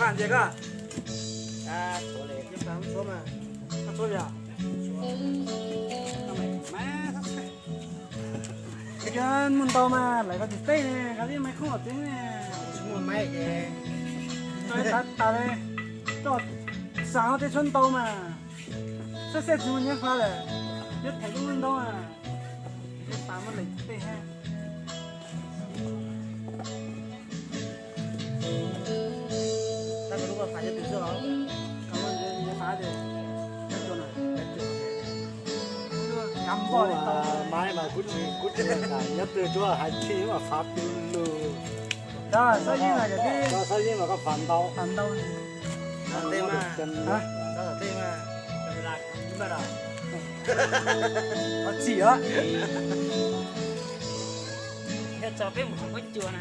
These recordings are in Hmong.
Faj ntxias koj. Koj muaj ntau mas lawv koj tsis teb ne, koj tib maiv khoob los teb ne. Tsis muaj maiv ces tso ib tav tas li, koj xav tej tshuab ntau mas. Saib xeb tsis muaj nyiaj fav lawm, nyiaj them lub muaj ntau mas. Tej tas muaj lawm teb hab. Maiv mas kuv tsis, kuv tsis nyob twg tsuas hais txhij mas fav pw lug. Xab yeeb mas koj fav ntau. Fav ntau. Txhij os. Tso peb mus qhov cua no,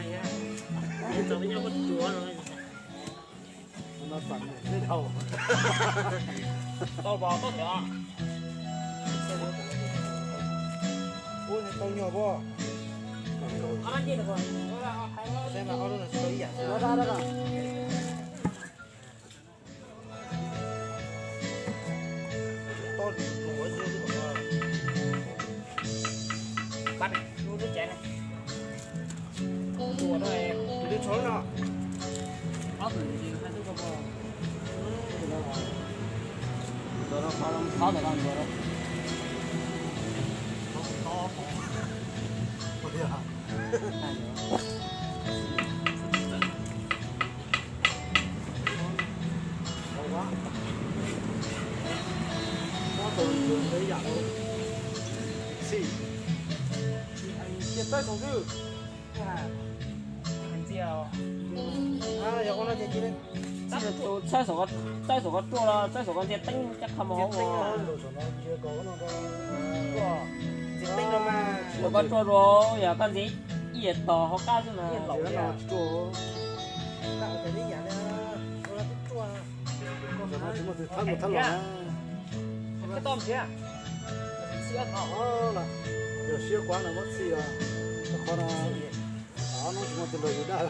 tso peb nyob qhov cua no. Tau pom tau thiab. Ub, tau nyuag pob. Saib mas ob lub no tsis tau ib yam xwb. Tus twg tshuav no? Txaib saum koj ruaj los txaib saum koj ntxiag teeb caj qha mus hauv. Ntxiag teeb no mas. Saum koj ruaj dua, yog koj ntxiag ib yam tog hauv qab xwb mas. Yog siab kuab no muab txhij os, qhov no ob hnub tsis muaj tus nrog yus daj.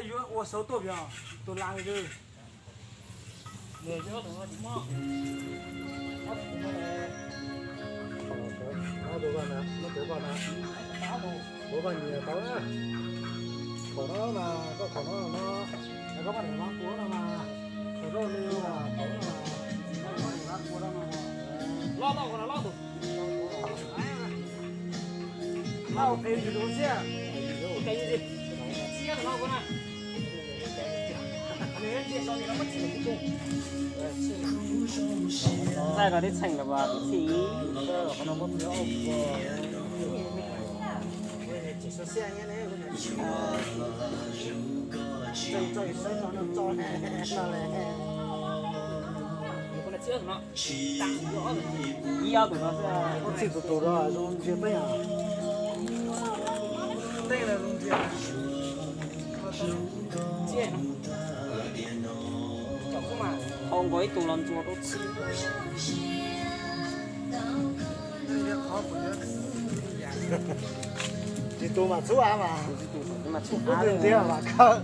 Yuav ua xauv tuaj pov tus las. Tus vaj nyias tau na. Khaum no mas, koj khaum no no, koj poj niam no tua no mas, khaum rau li khaum no mas, koj poj niam no tua no mas. Loj tau, khaum no loj tus. Loj qis tus xiab. Xiab tus no khaum na. Txaij koj tib txheej los mas txhij. Ib ob tus no xwb. Txhij tus tus rau zoo ntsia teeb os. Teeb zoo ntsia. Hau nkaus ib tug los ntxuag rau txhij. Tsis tus mas txhub av mas. Tsis tus mas txhub av, tus ntiag mas khawb.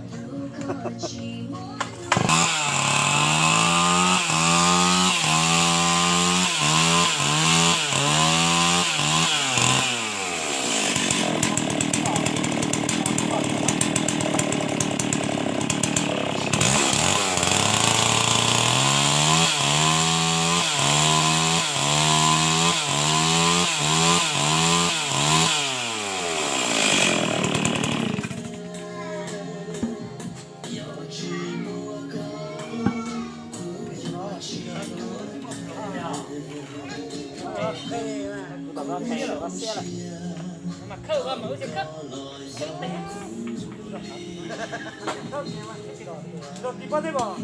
Zog kis pob teb pom.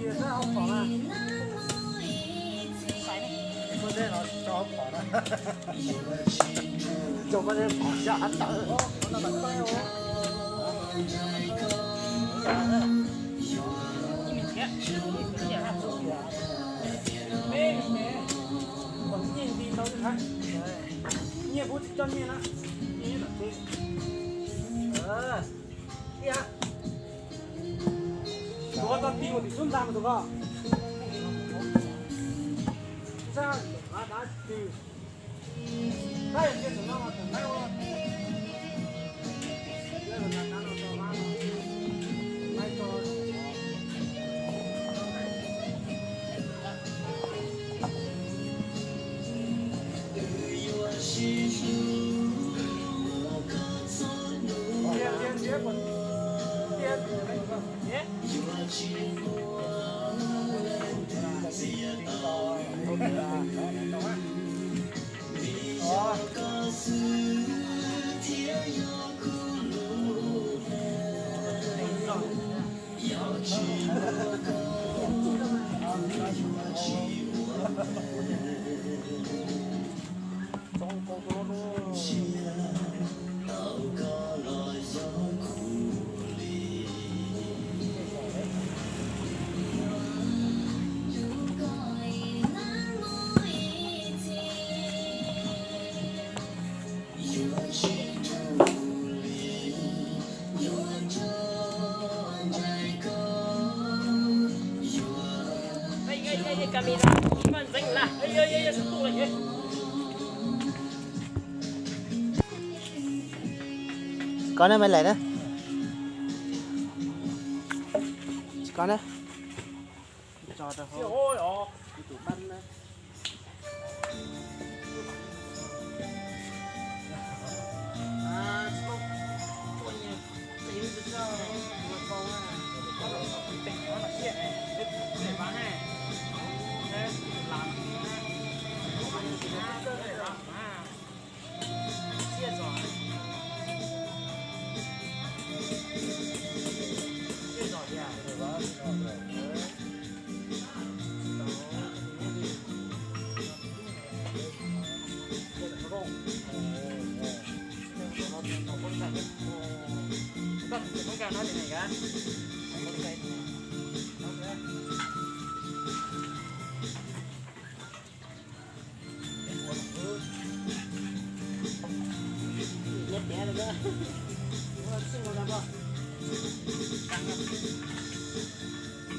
Kis sab hauv pom mas. Muab tej no tso phom na. Tso koj tej phom xya tawv. Nyiaj pub tsis coj nyiaj na, nyiaj nyob tom teb. Ib ha, tus ko tau ti mus tim xub ntag mas tus ko. Sab, dab tsi. Tab yog cia tus no mas tus maib ua. Tsis kov ne, Maiv Laim na. Tsis kov ne.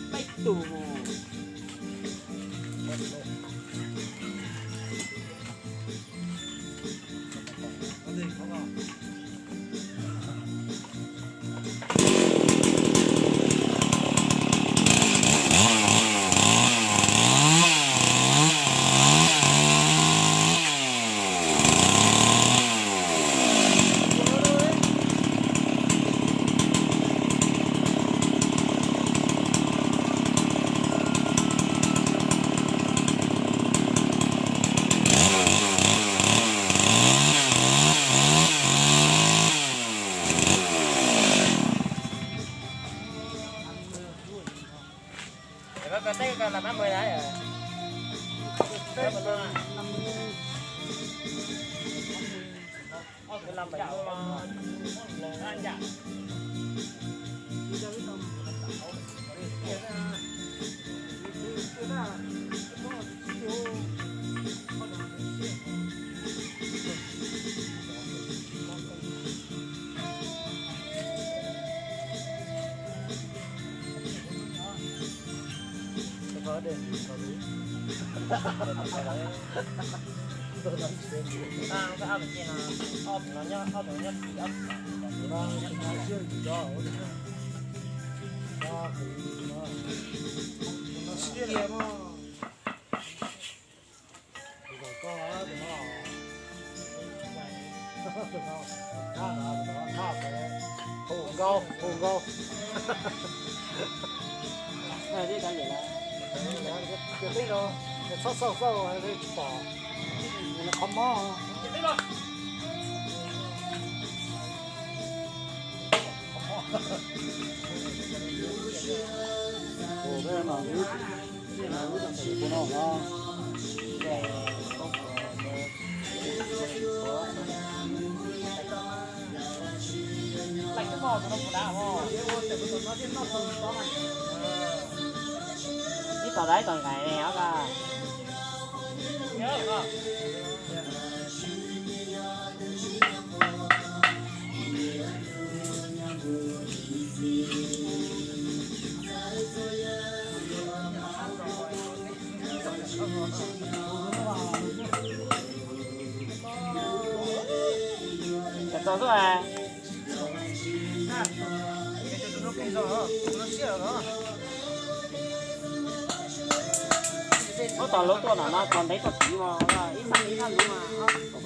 Peb tus. Hu nkaus, hu nkaus. Txhob xauj xauj tsis pom qhov mob. Hu peb no, hu no. Ib tom ntawd ib tom nqaim ne os. Txaus xwb. Ub, tom lub tuaj no no tom ntev txog tid mas ib sab ib sab lub mas. Cov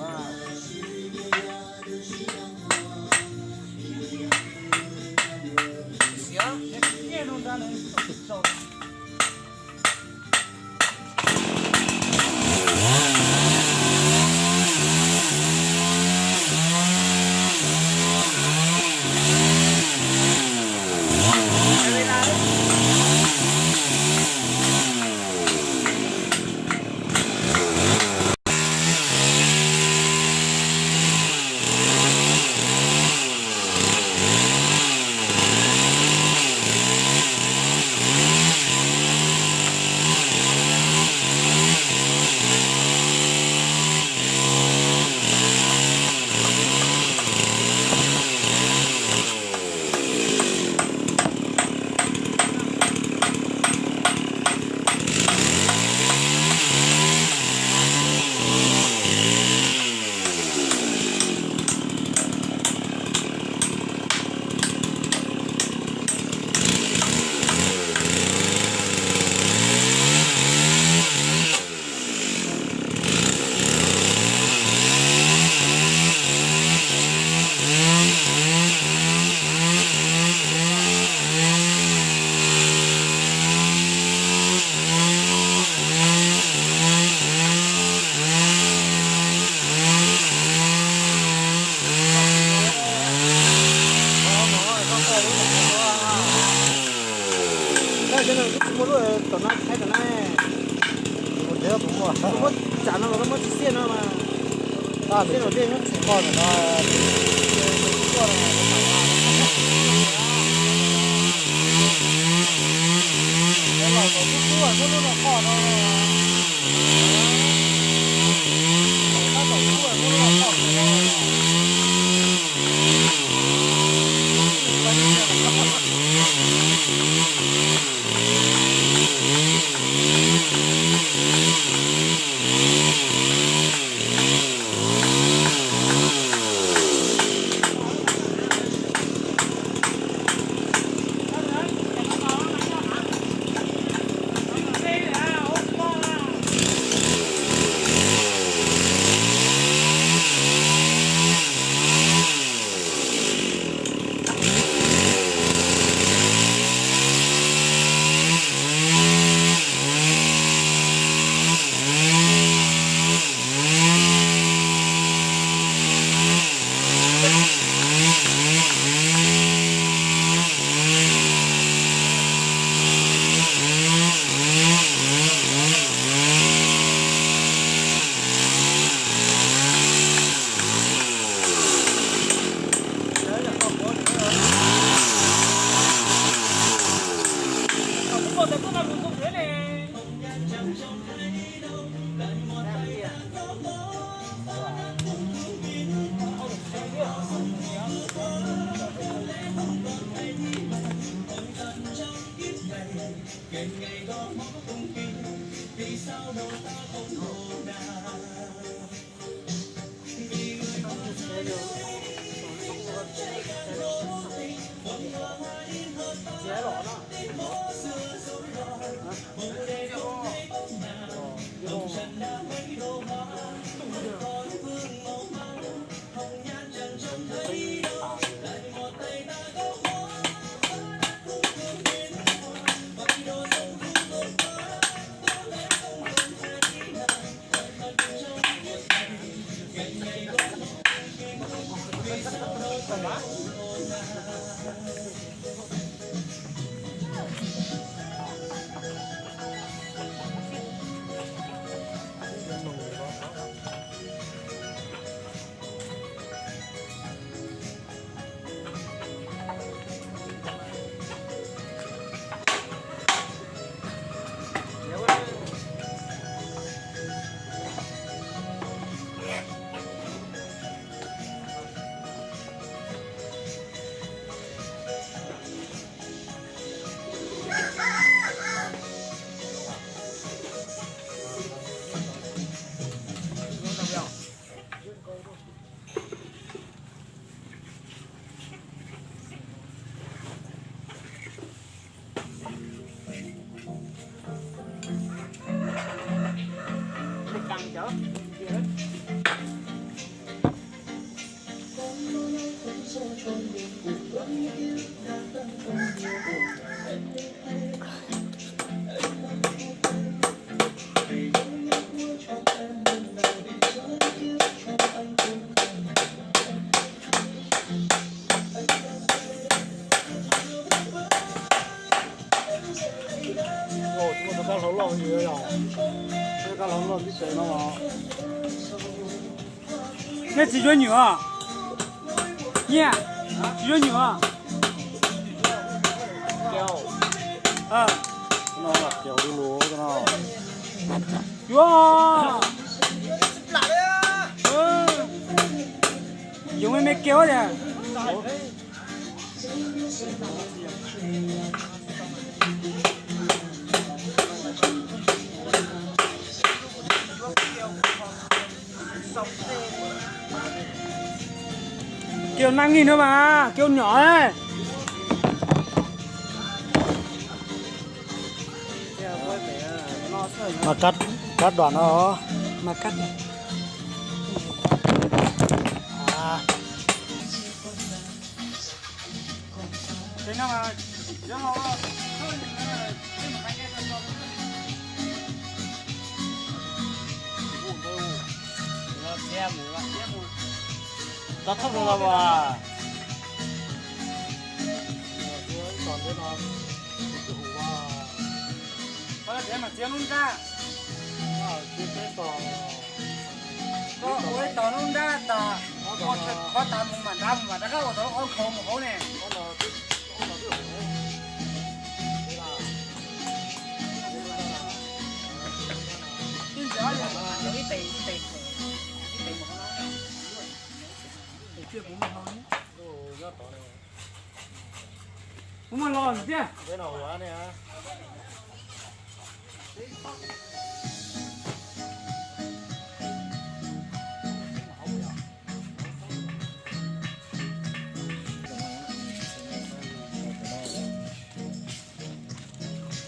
no kuj tsis muaj lub tom no thaij tom na. Muab tsam no los koj muab tsis xiaj no mas. Xiaj los tej nyob tsis kho ntawm no. Nej tsis yuav nyuam os? Nyiaj, tsis yuav nyuam os? Yuav. Yoov me me kiag tias. Kiag naj ngig na mas, kiag nyom. Mas kab, kab dom no. Mas kab. Tau thauj rau los as. Koj ua ib tog lub nrab tas, ua qhov tas mus mam nrab mus mam rov qab ua tau lub qhov nkhaus mus hauv ne. Kuv muaj los thiab.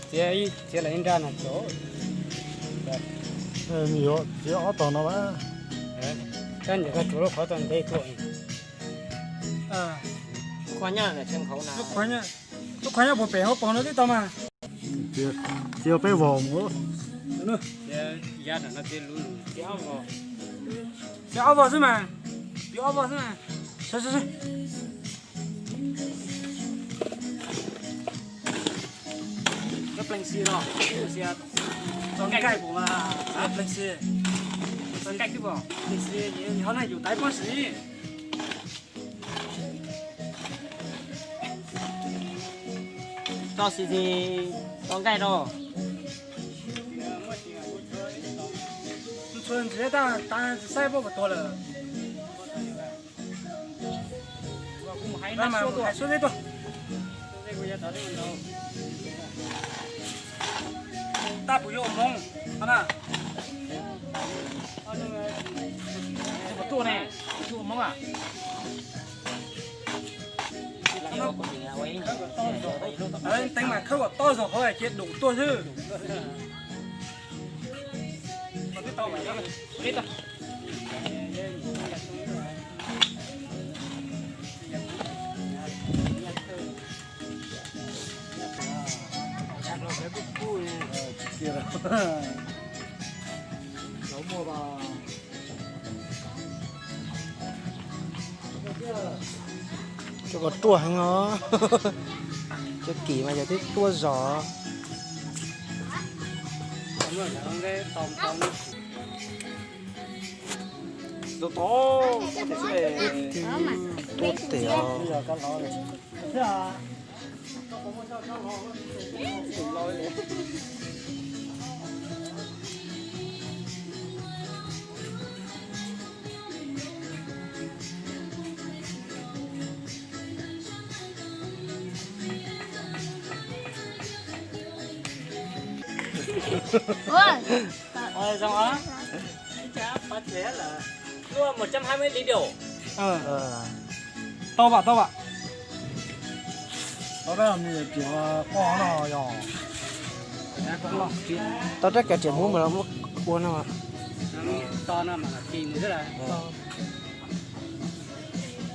Txiav ib, txiav lawm ib nrab no tso. Txiav ob tog no mas. Kab nyiam koj tsuav lub qhov tau ntev tuaj. Lub qhov nyob puag pem hauv paus no twb tau mas. Txiav peb vog mus. Txiav ob vog xwb mas. Txiav ob vog xwb mas. Nyob pleeg si no, si txog nkaij pum mas pleeg si. Txog nkaij pum pleeg si, ho nag yus taiv pob si. Txog si si txog nkaij rau. Txhua ntsis tas tas saib pob puas tuag lawm. Hais suab teb tuaj. Tab puas yuav ua hmoov na? Puas tuaj ne? Yuav ua hmoov a? Teeb mas khawb kom tob zog hauv cia dum tuaj xwb. Cov ko ruaj heev os. Cov kim mas yog twb tuaj zog. Tuaj tes os. Ua zoo os. Lub một trăm hai mươi đi điều. Tau vam, tau vam. Tau rab kav riam hmoob mas los muab ua no mas. To no mas kis mus xwb las.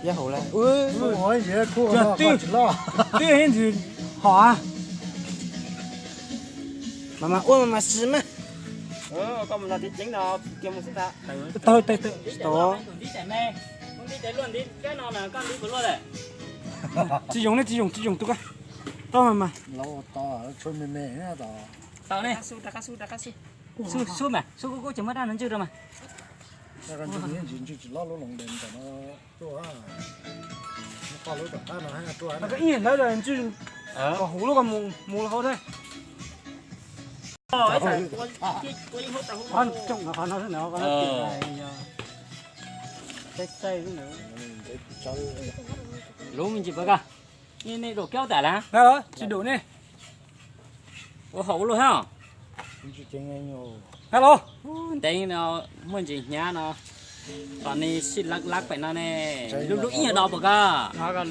Yab hauv lawm. Twb, twb ib ntsis hom. Mas mas ua mas mas sis mas. Tau, tau, tau. Tsis yoog ne, tsis yoog, tsis yoog tus koj. Tau mas mas. Tau ne. Xub, xub mas, xub kuj kuj tsis muaj dab no ntswj rau mas. Koj ib yam ntawd ntswj kom huv lub ko mus, mus hauv thiab. Qhov no, qhov no xwb ntag. Lub me ntsis pab koj. Nej dum kiag tas lawm. Tsis dum ne. Ua hauv ua luaj thiab. Hello. Ntev no muaj ntsis hnyav no, kom nej sib lab lab pem no ne. Lub lub ib nyuag do puas koj?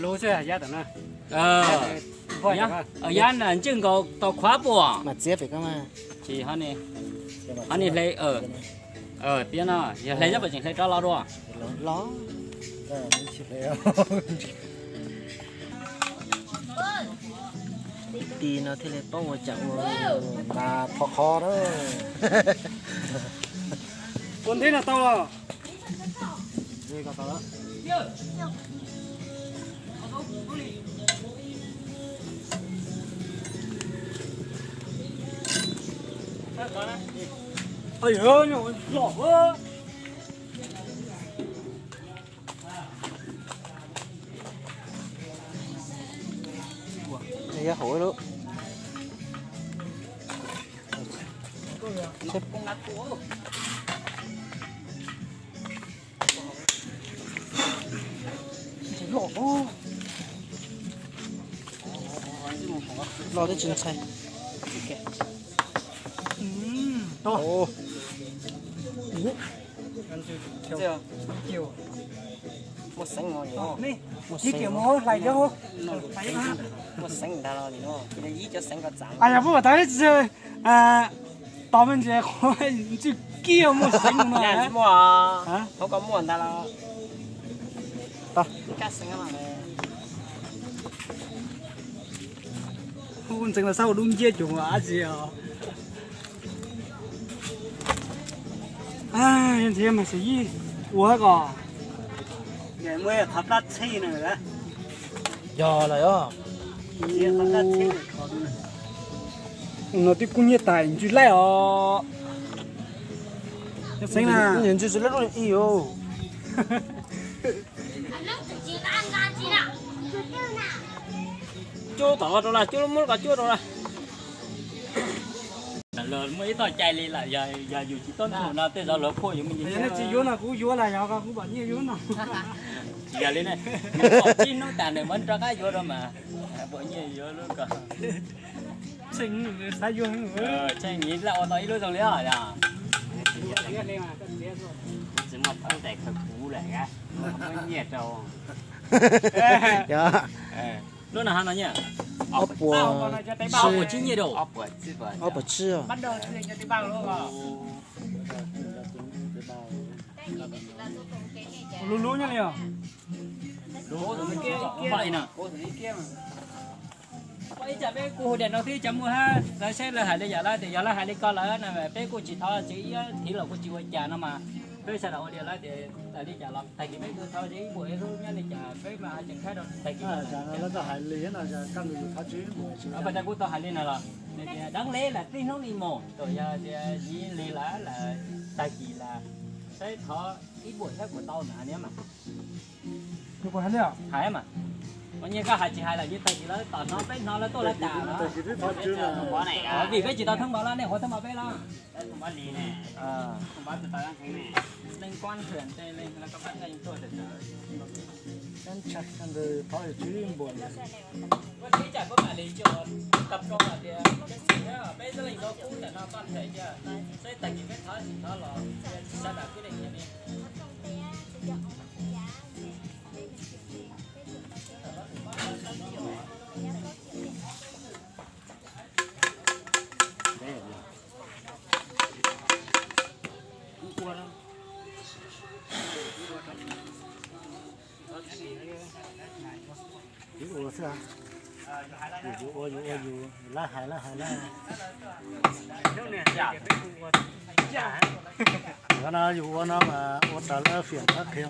Lub xwb yab tam no. Yab ntswj nkaus tau khuav puas? Mas txiab pem koj mas. Tsis, ho ni hle, tiab no yog hle nyob puas tseem hle rov los dua. Los. Ti no thiaj li paub ua cas ua mas thov qhov na. Ua ntej no tau los? Los. Yab hauv lub. Los twb tsis ntshai. Muaj xeeb no, muaj xeeb ntag los nim no, ib cov xeeb ko txav. Tos me ntsis qhov ntswj kiag muaj xeeb no. Muaj, hauv ko muaj ntag los. Ntxeev los sab ua dub nciab cuag dab tsi os. Thiab mas xyov yij ua ko. Muaj qhov plab tsheb no. Yog lawm os. No twb kub nyiaj tas ntswj laij os. Xeeb na. Ntswj laij lub i os. Cuab lub tom ko rau lawm, cuab lub muab lub ko cuab rau lawm. Muaj ib txoj cai li lawm, yog yus tsis tuaj ntawm no tej zaum luag phuaj yus me ntsis. Tsis yuav no kuv yuav las, yog kuv pom nyiaj yuav no. Tsis yog li ne, pom tsib hnub tas nws muab rov qab yuav rau mas. Pom nyiaj yuav lub ko. Tseem xav yuav. Tseem laj ua tau ib lub zoo li os yog. Tsis muaj thoob tais khaws kuv lawm, muab nyiaj rau. Lub no hab no nyiaj? Ob puas, ob puas tsib rau. Ob puas tsib. Lub lub nyob li os. Ib tsam peb kuj hu diam no xwb, cov muaj hab lawv saib lawv hais li yam lawv tias yog lawv hais li ko lawm no peb kuj tsis thov tsev, ib thiv los kuj tsis ua cas no mas peb sawv daws ua li lawv tias li cas los tag kis peb kuj thov tsev ib puas ib lub nyob li cas peb mas tseem khaib rau tag kis. Kuj tau hais li no los tias deev li lawm tib hnub li mus, tsuas yog tias nyiv li lawm lawm tag kis lawm, saib thov ib puas thiab kuj tau na niam mas. Hais mas, ua nyiaj koj hais tsis hais lawm nyiaj tag kis lawv tom hnov peb hnov lawv tuaj lawv tas. Vim peb tsis tau thoob npav los nej qhuav thoob npav peb los? Leej kuab ntxhw ntej leej lawv koj pab leej tuaj tawm tawm. Ib tsam peb mam li coj tag rau hais tias peb xwb leej tau kub ntawm no toj nrhe kiag, saib tag kis peb thov tsis thov los sawv daws kwj deej yog li. Yus ua xwb, yus ua yus ua yus, lab hais lab hais lab. Yus ua no, yus ua no mas ua raws lawv fiam lawv qhia.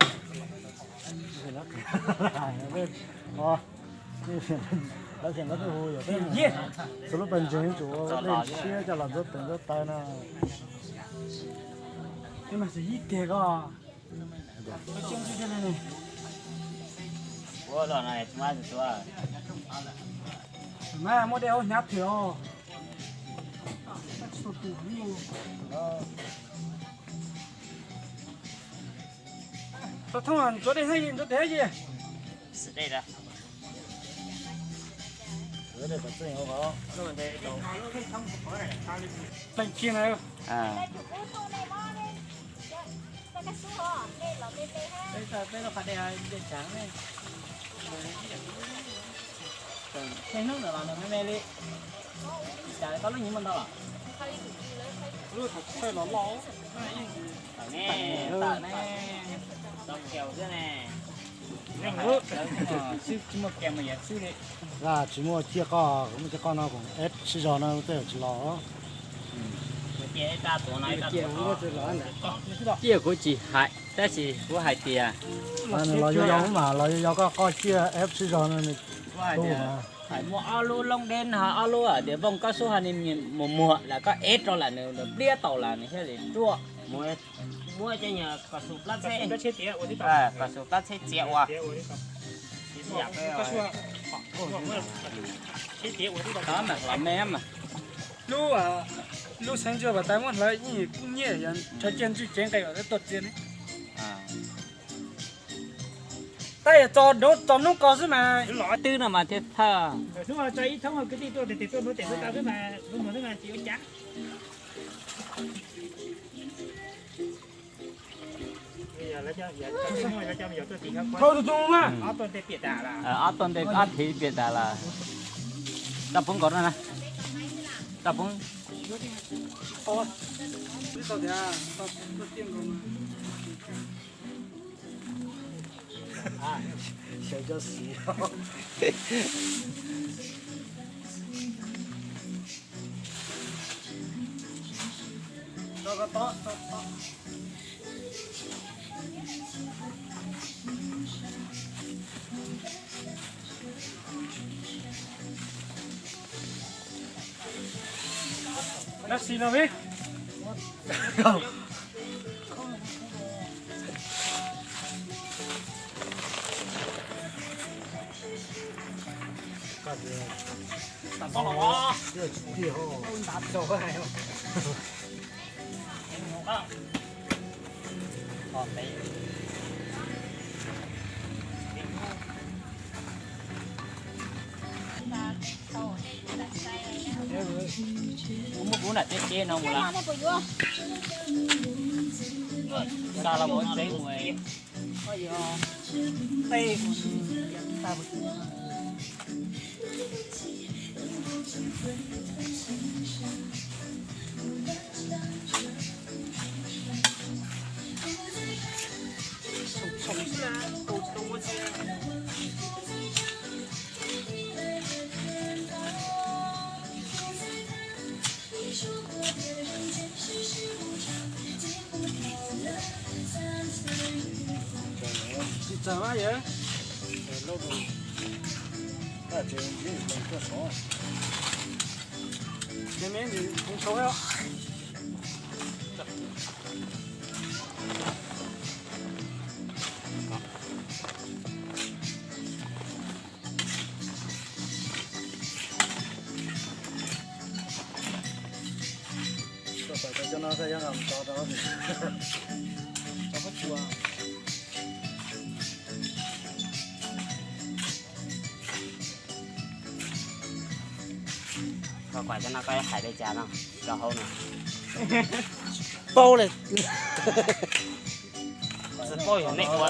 Lawv fiam lawv tuaj hu yog peb, txhua lub pawg ntseeg yuav tsum ua dej siab coj los ntxuav tes ntxuav taw no. Mas muab dej hauv hnyav twg os. Tau thoob ntxuav dej, ntxuav tes thiab. Pleev kiag na. Peb lub qhov dej, dej tshav ne. Tej hnub ntawd los nws me me li. Cas koj lub nyiv muaj ntau los? Lub thaum txawj los loj. Tawm ne, tawm ne. Tau kiaus xwb ne. Tsis muaj kiaus mas yam xwb li. Tsis muaj ciaj qoj, muaj ciaj qoj no kuv eb sib zog no tej zaum tsis los. Ciaj kuv tsis hais tab sis kuv hais tias nws los yog yog mas los yog yog koj qoj ciaj eb sib zog no nws tu mas. Hais muaj ob lub loob deb no, ob lub tias vooj koj xub ho ni muag muag lawm koj eb rau lawm nws pliab tau lawm nws thiaj li ruaj. Muab cov nyuag kom su plab txheb, kom su plab txheb txiav ua. Tov mas los me mas. Lub, lub xeev ntsuag pas tas muab hlawv ib kub nyiaj yog rhawv ciaj ntswj cev nqe kom tuaj txias ne. Tab yog tso hnub tso hnub ko xwb mas. Twb no mas thiaj thawj. Hnub tso ib thoob kwv tij tuaj tes tuaj nuav tes tuaj tau xwb mas, hnub muag xwb mas tsis ua cas. Ob tuaj ntej ob thiv piam tas lawm. Toj poob nkaus na. Toj poob. Xyov cov xwm. Nab xis no me. Muab kuv nram teb teb no mus lawm. Xa los mus tsev mus. Tsis txawm mas yog. Koj kuam cov no koj hais li cas no rau hauv no? Paub li. Tsis paub yog nej ua,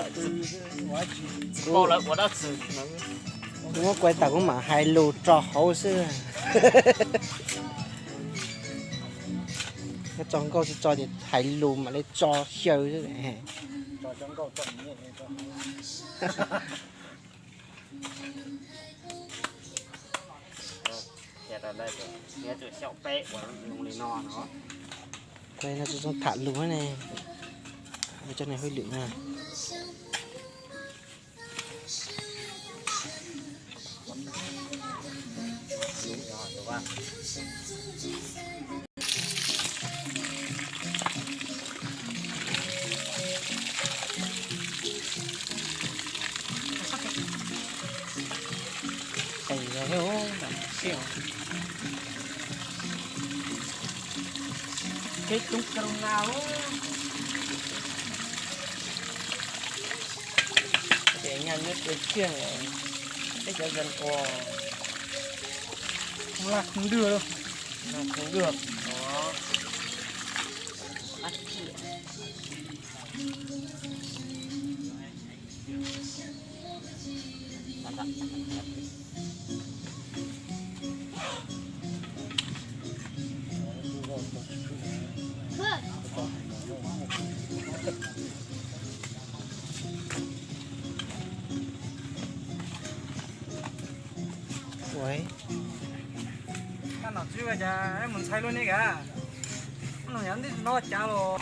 tsis paub lawv ua dab tsi. Kuv muab kuav tas kuv mam hais lus rau hauv xwb. Koj tso nkauj tsis tso ces hais lus mam li tso xyaw xwb. Qhia tau lawm, qhia txawm xyaum peb uas zoo li no no. Qhia no tsis zoo tham lus ne, ua cov neeg hauj lwm na. Peb coob kawg na. Ces nyaj nyob tua tsiaj, peb cov zas ua laj khoo dwg, laj khoo dwg. Ua, koj nom tswv ua cas mus ntxhais luaj ne ka? Nws yog ntij no cas los.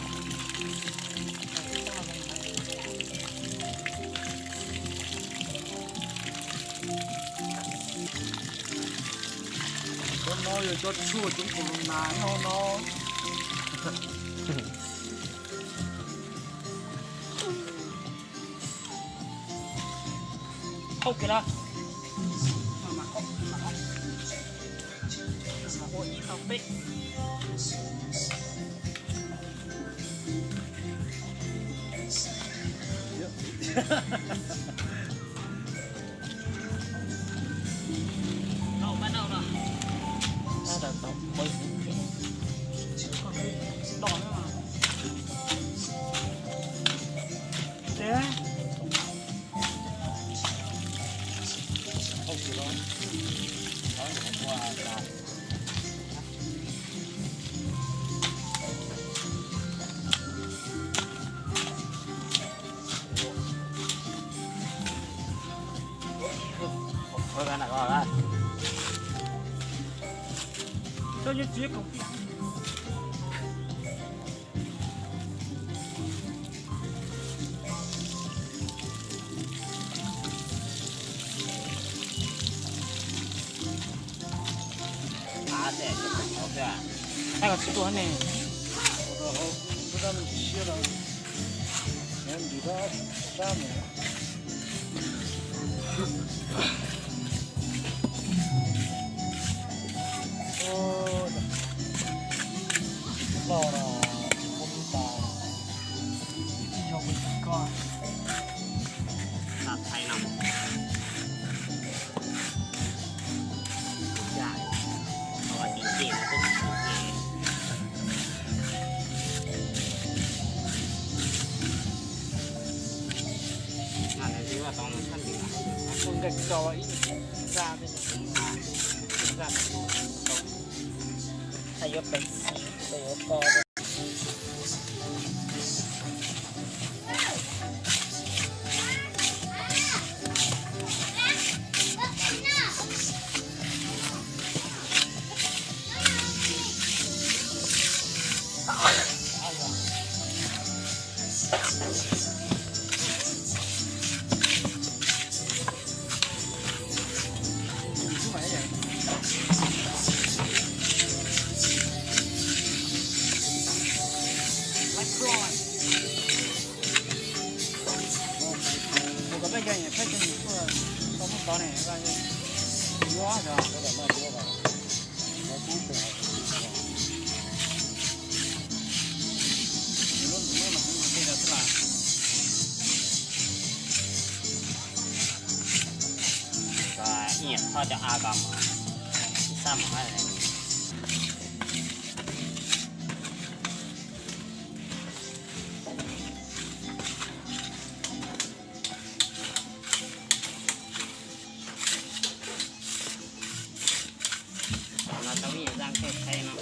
Cov no yog cov tshuaj coob kawg na no no. Hauj kiag los. Ua ib tau peb. Tsis tuaj ne. Nkees tso ib za, za, yuav peev xwm, yuav ko. Ib nyuam txhob cov av ko mus, ib sab mus hab. No tau ib nyuam zaj koj thaij no.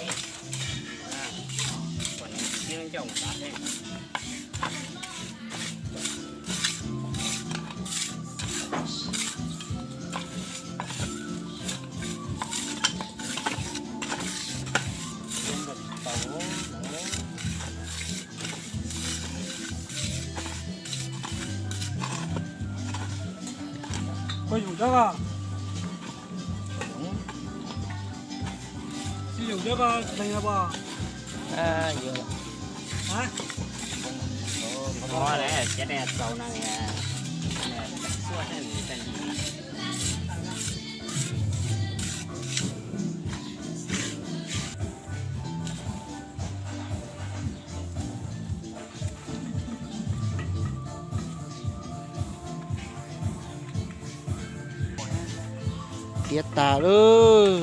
Koj yum cov ko, tsis yum cov ko leeg los puas? Tiav tas lawm.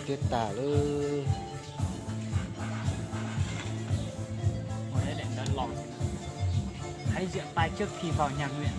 Tiav tas lawm. Hãy giơ tay trước khi vào nhà nguyện.